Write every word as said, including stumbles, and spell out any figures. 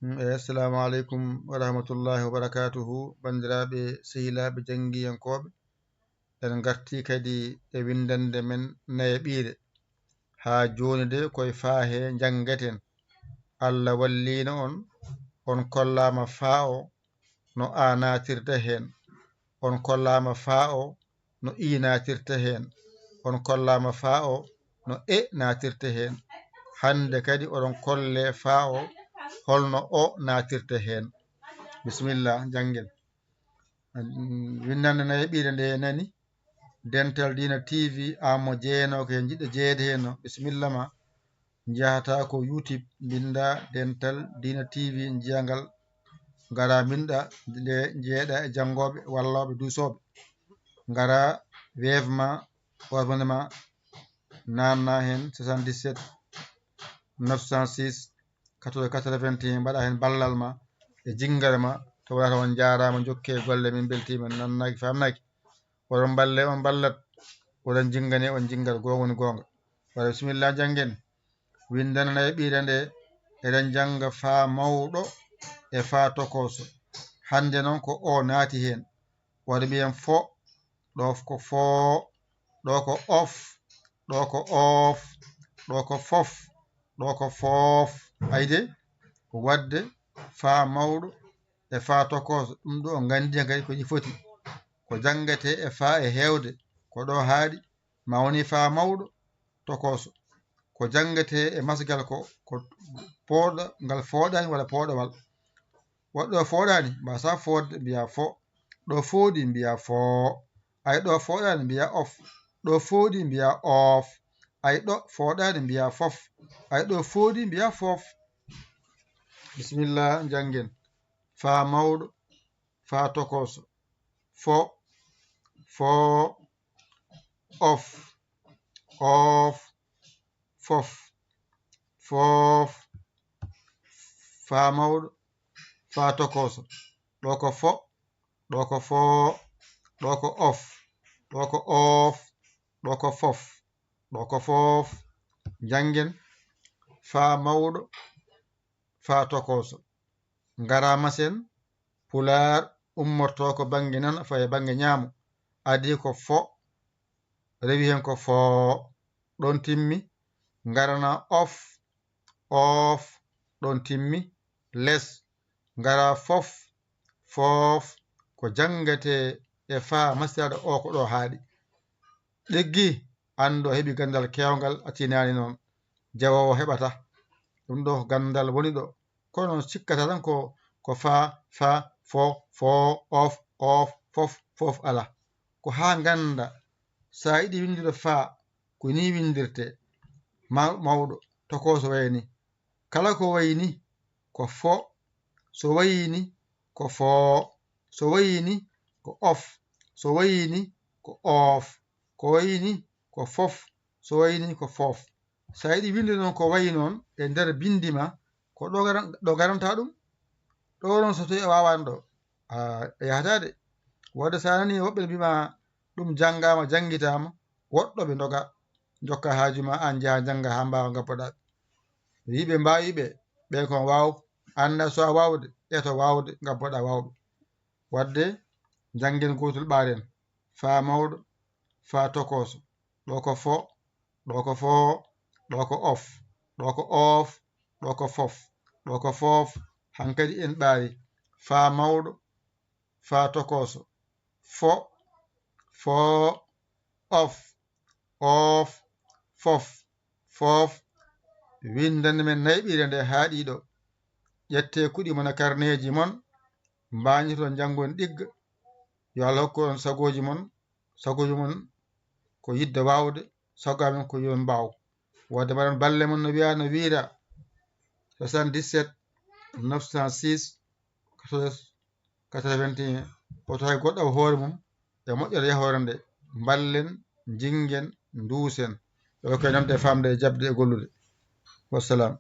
Mm, eh, assalamu aleykum wa rahmatullahi wa barakatuhu. Banndiraaɓe, sehilaaɓe, janngiyankooɓe, en ngartii kadi e winndannde men nayaɓiire. Haa jooni de, ko e faa hee njanngeten. Allah walliino on, on kollaama faa o no a naatirta heen. On kollaama faa o no i naatirta heen. On kollaama faa o no e naatirta heen. Hannde kadi oɗon kollee faa o holno o naatirta heen. Bisimilla, njanngen. Winndannde nayaɓiire nde nani, Dental Diina T V, aan mo jeyanooka heen, jiɗɗo jeyeede heen no, bisimilla ma. Njahataa ko YouTube, mbinndaa Dental Diina T V, njiya ngal, ngaraa mbinndaa nde, njeeɗaa e janngooɓe, wallooɓe, duusooɓe. Ngaraa weef ma, abonnement, naannaa heen soixante-dix-sept neuf cent six quatre-vingts quatre-vingt-un, mbaɗaa heen ballal ma e jinngere ma, to wonata on njaaraama, njokkee golle, min mbeltiima, nannaaki, faamnaaki. Oɗon mballe, on mballat, oɗon jinngane, on jinngat, goonga woni goonga. Wala bisimilla, njanngen. Winndannde nayaɓiire nde, eɗen njannga faa mawɗo e faa tokooso. Hannde noon ko o naati heen. Waɗa mbiyen fo, ɗo ko foo, ɗo ko of, ɗo ko oof, ɗo ko fof, ɗo ko foof. Ayde, waɗde faa mawɗo e faa tokooso, ɗum ɗo nganndi kadi ko ɗi foti. Ko janngetee e faa e heewde, ko ɗo haaɗi, ma woni faa mawɗo, tokooso. Ko janngetee e masgal ko, ko pooɗa, ngal fooɗaani walla pooɗowal. Waɗɗo fooɗaani, mbaasaa fooɗde, mbiyaa fo. Ɗo fooɗi, mbiyaa foo. Ay ɗo fooɗaani, mbiyaa of. Ɗo fooɗi, mbiyaa oof. Ay ɗo fooɗaani, mbiyaa fof. Ay ɗo fooɗi, mbiyaa foof. Bisimilla, njanngen. Faa mawɗo, faa tokooso. Fo, foo, of, oof, fof, foof. Faa mawɗo, faa tokooso. Ɗo ko fo, ɗo ko foo, ɗo ko of, ɗo ko oof, ɗo ko fof, ɗo ko foof. Njanngen faa mawɗo, faa tokooso. Ngaraama sen, Pulaar ummortoo ko bannge nano, faye bannge ñaamo. Adii ko fo, rewi heen ko foo, ɗoon timmi. Ngaranaa of, oof, ɗoon timmi. Les, ngaraa fof, foof, ko janngetee e faa masiyaaɗo o ko ɗo haaɗi. Ɗiggi, aan ɗo heɓi ganndal keewngal, a tinaani noon. Jawoowo heɓata. Ɗum ɗo ko ganndal woni ɗo. Kono noon cikkata tan ko, ko faa, faa, fo, foo, of, oof, fof, foof alaa. Ko haa ngannda, so a yiɗi winndude faa, ko nii winndirtee. Ma-, mawɗo, tokooso wayi nii. Kala ko wayi nii, ko fo. So wayii nii, ko foo. So wayii nii, ko of. So wayii nii, ko oof. Ko wayii nii, ko fof. So wayii nii, ko foof. So a yiɗi winnde noon ko wayi noon e nder binndi ma, ko ɗo garan-, ɗo garanta ɗum. Ɗo noon so tawii a waawaani ɗo, a, a yahataa de. Waɗde so a nanii woɓɓe ne mbiy ma ɗum janngaama, janngitaama, woɗɗo ɓe ndoga, njokka haaju ma, aan njaha njannga haa mbaawa ngabboɗaa ɓe. Yimɓe mbaawi ɓe, ɓe kon waaw, annda so a waawde, eto waawde, ngabboɗaa waawɓe. Waɗde njanngen gootol ɓaaren, faa mawɗo, faa tokooso, ɗo ko fo, ɗo ko foo, ɗo ko of, ɗo ko oof, ɗo ko fof, ɗo ko foof, hankadi en ɓaari, faa mawɗo, faa tokooso, fo, foo, of, oof, fof, foof. Winndannde men nayaɓiire nde haaɗii ɗo. Ƴettee kuɗi mon e karneeji mon, mbaañoton njanngon ɗigga. Yo Allah hokku on sagooji mon, sagooji mon ko yiɗde waawde, sago amen ko yo en mbaaw. Waɗde mbaɗon balle mon no wiyaa, no wiyra, soixante-dix-sept neuf cent six quatre-vingt-un. Hoto hay goɗɗo aw hoore mum e moƴƴere yahoore nde. Mballen, njinngen, nduusen. Yo koye namde e faamde e jaɓde e gollude. Wassalam.